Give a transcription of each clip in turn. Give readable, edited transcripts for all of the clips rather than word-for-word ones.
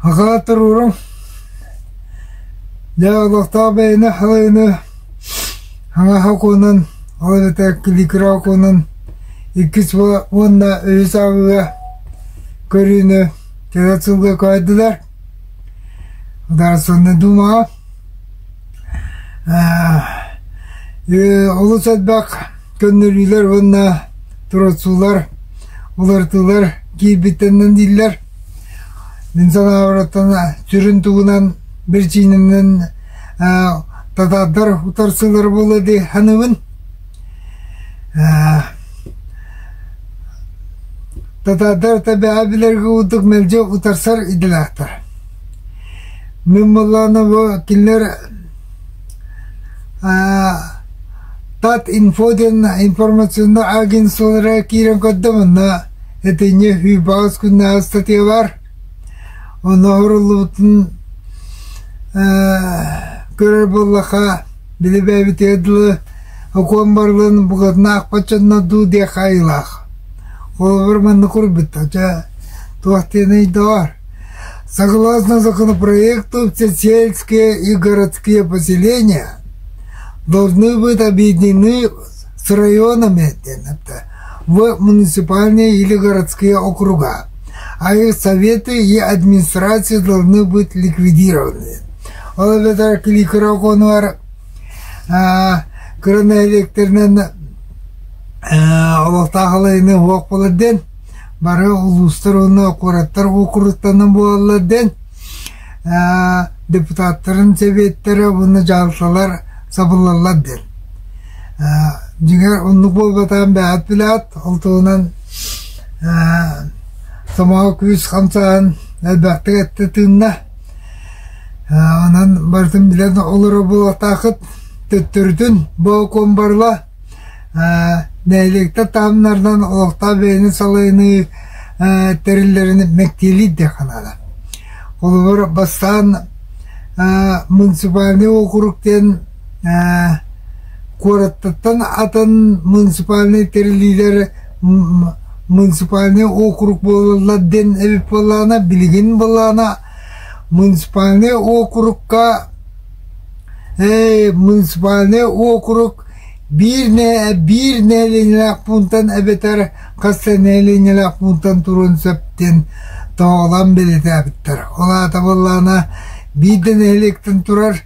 Аҕаа туруорум, дьэ олохтоох бэйэни халыйыны хаҥас окуонан, ол эбэтэр киликира окуонан иккис уонна үһүс ааҕыыга көрүүнү кэлэр сылга көһөрдүлэр. Государственнай Думаҕа олус элбэх көннөрүүлэр уонна туруорсуулар, уларытыылар киирбиттэринэн дииллэр. Мин санаабар, сүрүн тугунан биричиинэнэн татаардар утарсыылара буолуо дии саныыбын. Татаардар табиҕа билэргэ курдук мэлдьи утарсар идэлээхтэр. Мин буоллаҕына бу кинилэр Тат-инфо диэн информационнай агентстволара киирэн көрдүм онно Итинньэ сүүрбэҕис күннээҕи ыстатыйа баар. Онно оһоруллубутун көрөр буоллахха, били бэйэбитигэр дылы окуон барылын букатын аахпат дьоннор дуу диэх айылаах. Холобур, маннык курбуттар. Дьэ, туох диэний доҕор? Согласно законопроекту, все сельские и городские поселения должны быть объединены с районами в муниципальные или городские округа, а их советы и администрации должны быть ликвидированы. Ол эбэтэр кликроконуар кыра нэһилиэктэринэн олохтоох алайыны уох буолар диэн бары улуустар уонна куораттар уокуруктанан буолаллар диэн депутаттарын сэбиэттэрэ уонна дьаһалталар сабыллаллар диэн. Дьиҥэр оннук буолбатаҕын бэйэҕит билэҕит, ол туһунан сомоҕо күүс хамсааһын элбэхтик эттэ тыынна. Онон барытын билэн олорор буолуохтааххыт. Төттөрүтүн бу окуон барыла нэһилиэктэр таһымнарынан олохтоох бэйэни салайыныы тэриллэрин мэктиэлиир диэххэ наада. Холобур, бастаан муниципальнай уокурук диэн Куораттартан атын муниципальнай тэриллиилэр муниципальнай округ буолаллар диэн эбит буоллаҕына, билигин буоллаҕына муниципальнай округка муниципальнай округ биир биир нэһилиэнньэлээх пуунтан эбэтэр хас да нэһилиэнньэлээх пуунтан туруон сөп диэн тоҕолоон бэлиэтээбиттэр. Ол аата буоллаҕына биир да нэһилиэктэн турар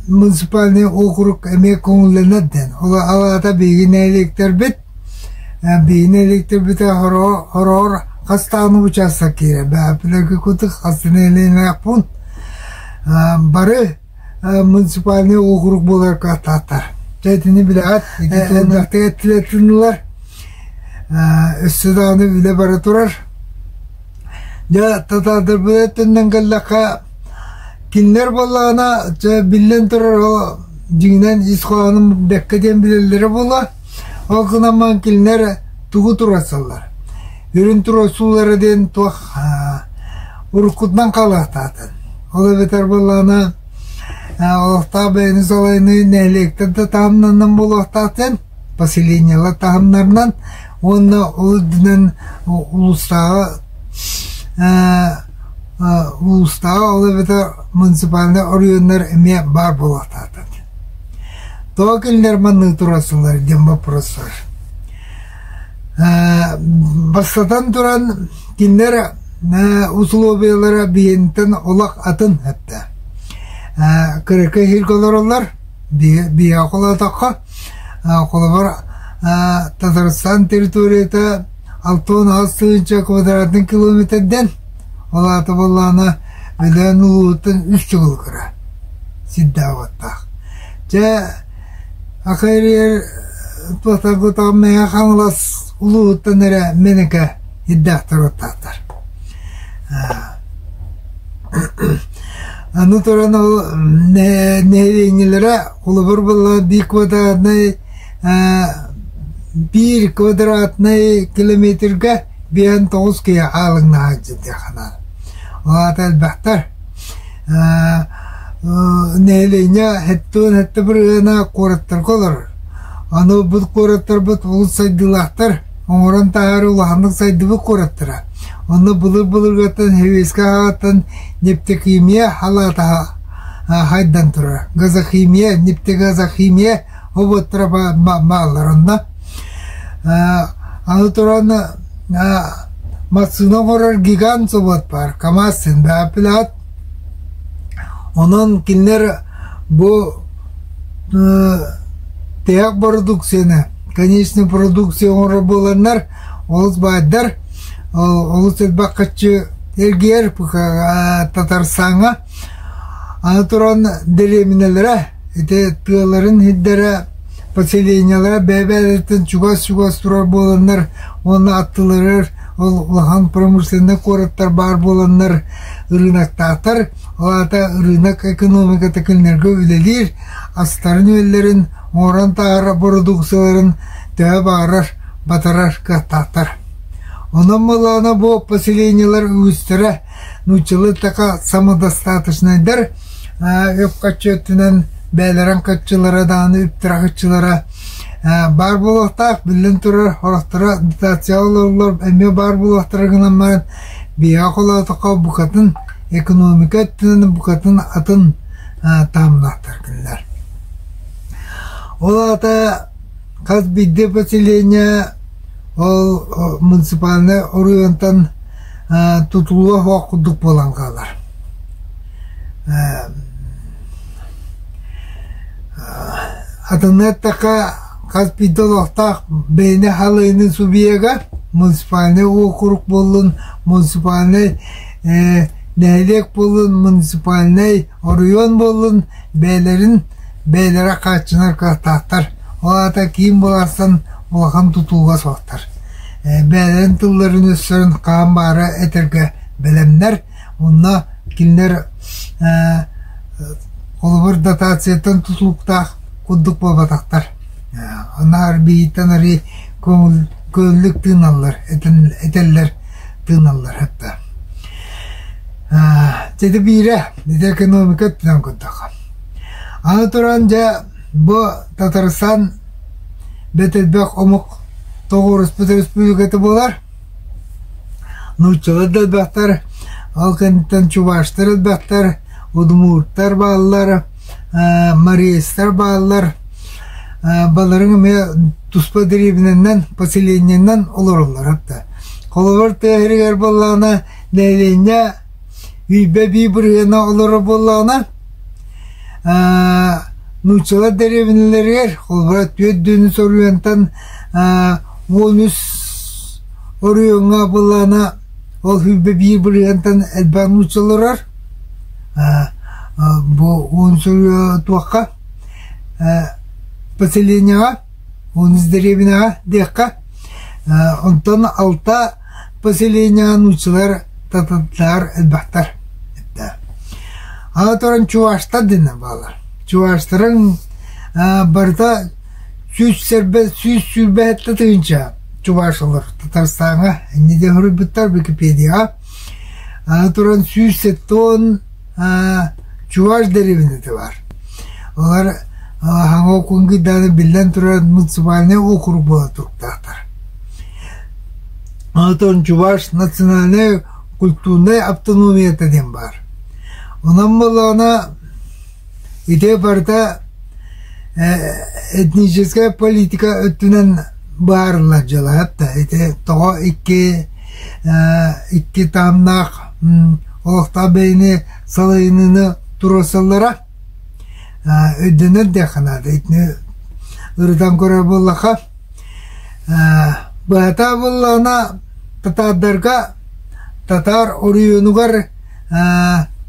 муниципальный округ эмиэ көҥүллэнэр диэн. Ол аата биһиги нэһилиэктэрбит биһиги нэһилиэктэрбитэ хороҕор хас даҕаны учаастак киирэр. Бэйэбитигэр курдук хас да нэһилиэнньэлээхпин. Бары муниципальный округ буолар кыахтаахтар. Дьэ итини билэҕит, ити элбэхтик эттилэр тыыннылар. Өссө даҕаны үлэ бара турар. Дьэ, татаардарбыт өттүнэн кэллэххэ, кинилэр буоллаҕына, дьэ, биллэн турар, ол дьиҥинэн ис хоһоонун бэккэ диэн билэллэрэ буолуо. Ол гынан баран кинилэр тугу туруорсаллар? Үрүн туруорсуулара диэн туох уруккутунан хаалаахтаатын. Ол эбэтэр буоллаҕына, олохтоох бэйэни салайыныы нэһилиэктэр да таһымнанан буолуохтаах диэн поселениелар таһымнарынан уонна ол үрдүнэн улуустааҕы улуустааҕы ол эбэтэр муниципальнай оройуоннар эмиэ баар буолуохтаахтар. Тоҕо кинилэр маннык турасылар диэн боппуруос баар. Бастатан туран кинилэр усулуобуйалара биһиэнтэн олох атын эттэ. Кыракый иһиргэ олороллор, биһиэхэ холоотоххо Холобур, Татарстан территорията 68 тыһыынча квадратный километрдэн, ол аата буоллаҕына Өлөөн улууһуттан үс төгүл кыра сирдээх уоттаах. Дьэ, Акайрыгар туохтаргытаҕа Мэҥэ Хаҥалас улууһуттан эрэ мэнэкэ сирдээхтэр уоттаахтар. Аны туран ол нэһилиэнньэлэрэ холобур буолла биир квадратнай биир квадратнай километрга 59 киһи хаалыҥнаһар диэххэ наада. Ол аата элбэхтэр. Нэһилиэнньэ 77 бырыһыана куораттарга олорор. Аны бу куораттарбыт олус сайдыылаахтар, оҥорон таһаарыы улаханнык сайдыбыт куораттара. Онно былыр-былыргыттан Сэбиэскэй аҕаттан нефтехимия халаата хайдан турар. Газохимия, нефтегазохимия обуоттара бааллар онно. Аны туран массыына оҥорор гигант собуот баар, КАМАЗ син Онон кинилэр бу тиһэх бородууксуйаны, конечный продукция оҥорор буоланнар, олус баайдар, олус элбэх харчы эргийэр Татарстаҥҥа. Аны туран дэриэбинэлэрэ, ити тыаларын сирдэрэ, поселениелара бэйэ-бэйэлэриттэн чугас-чугас турар буоланнар уонна аттыларыгар ол улахан промышленнай куораттар баар буоланнар ырыынактаахтар. Ол аата ырыынак экономиката кинилэргэ үлэлиир, астарын-үөллэрин, оҥорон таһаарар бородууксуйаларын төһө баҕарар батарар кыахтаахтар. Онон былаана бу поселениелар үгүстэрэ нууччалыы така самодостаточнайдар, үп-харчы өттүнэн бэйэлэрин харчылара даҕаны үптэрэ харчылара баар буолуохтаах. Биллэн турар, сорохторо дотация олороллор эмиэ баар буолуохтара гынан баран, биһиэхэ холоотоххо букатын экономика өттүнэн букатын атын таһымнаахтар кинилэр. Ол аата хас биирдии поселение ол муниципальнай оройуонтан тутулуга суох курдук буолан хаалар. Атынны эттэххэ, хас биирдии олохтоох бэйэни халыйыныы субъега муниципальнай уокурук буоллун, муниципальнай нэһилиэк буоллун, муниципальнай оройуон буоллун, бэйэлэрин бэйэлэрэ хааччынар кыахтаахтар. Ол аата киин былаастан улахан тутууга суохтар. Бэйэлэрин тылларын-өстөрүн хаан баара этэргэ бэлэмнэр. Онно кинилэр холобур дотацияттан тутулуктаах курдук буолбатахтар. Наар биһиттэн арый көҥүл көҥүллүк тыыналлар, этэллэр, тыыналлар хатта. Ити биирэ, ити экономика өттүнэн көрдөххө. Аны туран дьэ бу Татарстан бэт элбэх омук тоҕуоруспут республиката буолар. Нууччалар да элбэхтэр, ол кэнниттэн чуваштар элбэхтэр, удмуртар бааллар, марийстар бааллар. Баларыҥ эмиэ туспа дэриэбинэнэн, поселениенэн олороллор хатта. Холобур, тыа сиригэр буоллаҕына, нэһилиэнньэ үйбэ бии бырыһыана олорор буоллаҕына, нууччалар дэриэбинэлэригэр, холобура, 4 соруйантан 13 оройуоҥҥа буоллаҕына, ол сүүрбэ биир бырыһыантан элбэх нуучча олорор. Бу уон туохха поселениеҕа, 13 дэриэбинэҕэ диэххэ. Онтон алта поселениеҕа нууччалар татардар элбэхтэр. Аны туран чуваштар диэн бааллар. Чуваштарыҥ барыта 127 тыһыынча чуваш олор Татарстаҥҥа инньэ диэн суруйбуттар Википедияҕа. Аны туран 170 чуваш дэриэбинэтэ баар. Олор Хаҥа Кунгуйдааны биллэн турар муниципальнай уокурук буола туруктаахтар. Онтон Чуваш национальнай культурнай автономията диэн баар. Онон буоллаҕына ити барыта этническэй политика өттүнэн быһаарыллар дьыала да ити тоҕо икки икки таһымнаах олохтоох бэйэни салайыныыны туруорсаллара өйдөнөр диэххэ наада итини ырытан көрөр буоллахха быһата буоллаҕына татаардарга татаар оройуонугар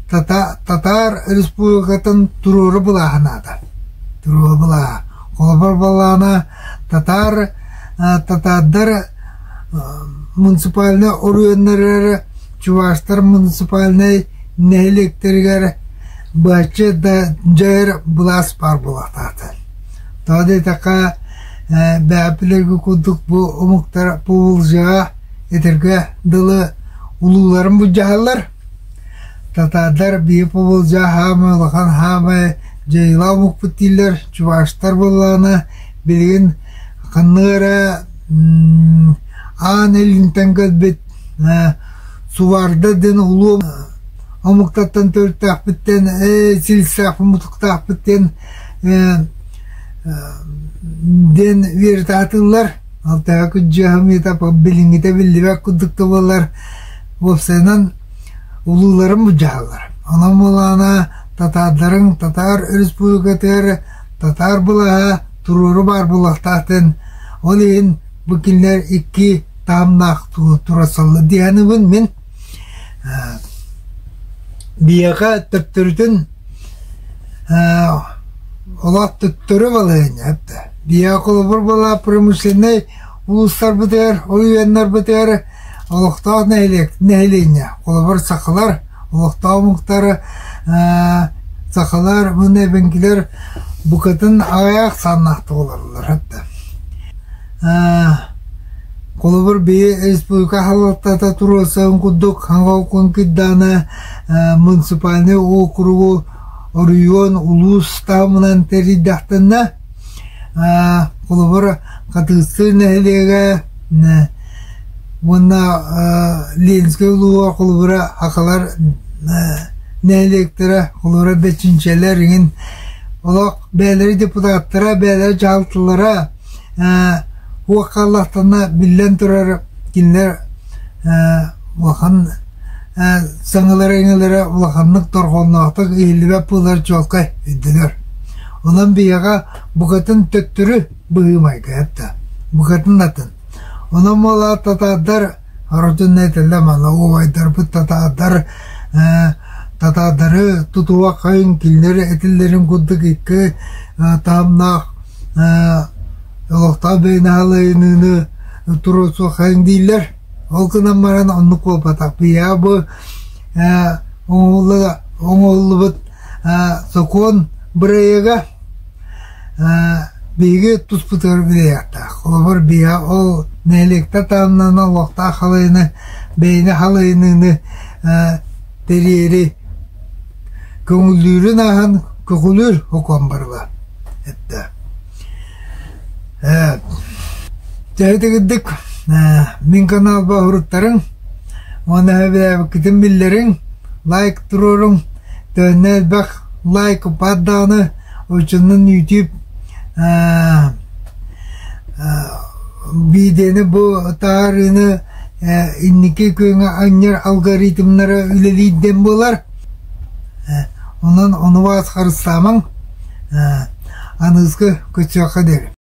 Татаар Республикатын туруору былааһа наада. Туруору былааһа. Холобур буоллаҕына, татаар татаардар муниципальнай оройуоннарыгар, чуваштар муниципальнай нэһилиэктэригэр быһаччы да дьайар былаас баар буолуохтаахтар. Тоҕо диэтэххэ, бэйэбит курдук бу омуктар Поволжьеҕа этэргэ дылы улууларын былдьаһаллар. Татаардар биир Поволжье хаамай улахан хаамай дьайыылаах омукпут дииллэр. Чуваштар буоллаҕына билигин ханнык эрэ аан илинтэн кэлбит. Суварда диэн улуу омуктартан төрүттээхпиттэн, силсээхпин, мутуктаахпыт диэн диэн үөрэтэ Алтайга күдьүөһүм билиҥҥитэ биллибэт курдук да буоллар, уопсайынан улууларын былдьаһаллар. Онон буоллаҕына татаардарыҥ татаар республикатыгар татаар былааһа туруору баар буолуохтаах диэн ол иһин бу кинилэр икки таһымнаах турасаллар диэхэнибин мин биһиэхэ төптөрүтүн олох төттөрү балаһыанньа биһиэхэ холобур буола промышленнай улуустарбытыгар оройуоннарбытыгар олохтоох нэһилиэк нэһилиэнньэ холобур сахалар олохтоох омуктар сахалар уонна эбэҥкилэр букатын аҕыйах ахсааннаахтык олороллор Холобур, биһи республика салалтата туруорсарын курдук Хаҥалкун кыйдаана муниципальнай уокуругу оройуон, улуус таһымынан тэрийдэхтэринэ, холобур, Хатыыстыыр нэһилиэгэ уонна Ленскэй улууһа холобура сахалар нэһилиэктэрэ, холобура Бэчинчэлэр иҥин олох бэйэлэрэ депутаттара, бэйэлэрэ дьаһалталара Уох хааллахтарына биллэн турар кинилэр улахан саҥалара-иҥэлэрэ улаханнык торҕонноохтук иһиллибэт буолар чуолкай өйдөнөр. Онон биһиэхэ букатын төттөрү быһыы-майгы эттэ. Букатын атын. Онон буолаат татаардар оротун этэллэр манна убайдарбыт татаардар татаардары тутуоххайын кинилэр этиллэрин курдук икки таһымнаах олохтоох бэйэни халайыныыны туруорсуоххайыҥ дииллэр. Ол гынан баран оннук буолбатах. Биһиэхэ бу оҥоһуллубут сокуон бырайыага биһиги туспутугар үлэлиэхтээх. Холобур, биһиэхэ ол нэһилиэктэр таһымнарынан олохтоох халайыны, бэйэни халайыныыны тэрийэри көҥүллүүрүн ааһан көҕүлүүр сокуон барыла эттэ. Дьэ мин каналба уруттарыҥ уонна сөбүлээбиккитин биллэриҥ, лайк туруоруҥ, төһөннө элбэх лайк баар даҕаны оччонон YouTube видеоны бу таһаарыыны инники күөҥҥэ анньар алгоритмнара үлэлиир диэн буолар. Онон ону баас харыстаамаҥ, аныгыскы көччөххө диэри.